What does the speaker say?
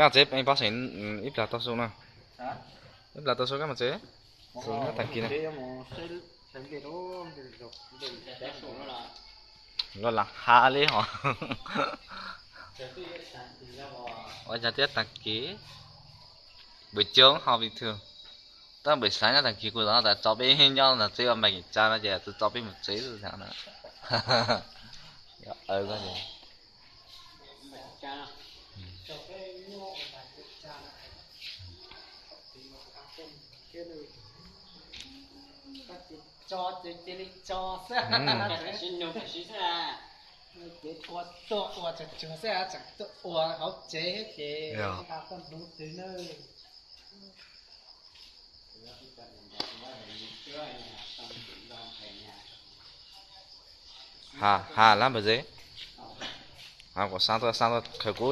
Tsev, pab seem ib plag tau su na. Ib plag tau su kab mas tsev. Su nyob tag kis na. Los lam ha li hos. Ua cas thiab tag kis. Buổi chiều học bình thường. Tab buổi sáng nyob tag kis kuv tau tas tso peb nyob ntawm tsev ua bài kiểm tra no ces tso peb mus tsev xwb na. Ces ua tuaj ua tsuag tsuag xwb, tseem tuaj ua hauv tsev thiab ces nqa tuaj nuv twg na. Ha, ha lab npawg Zeb. Ha, kuv xa tuaj, xa tuaj khaws kuv.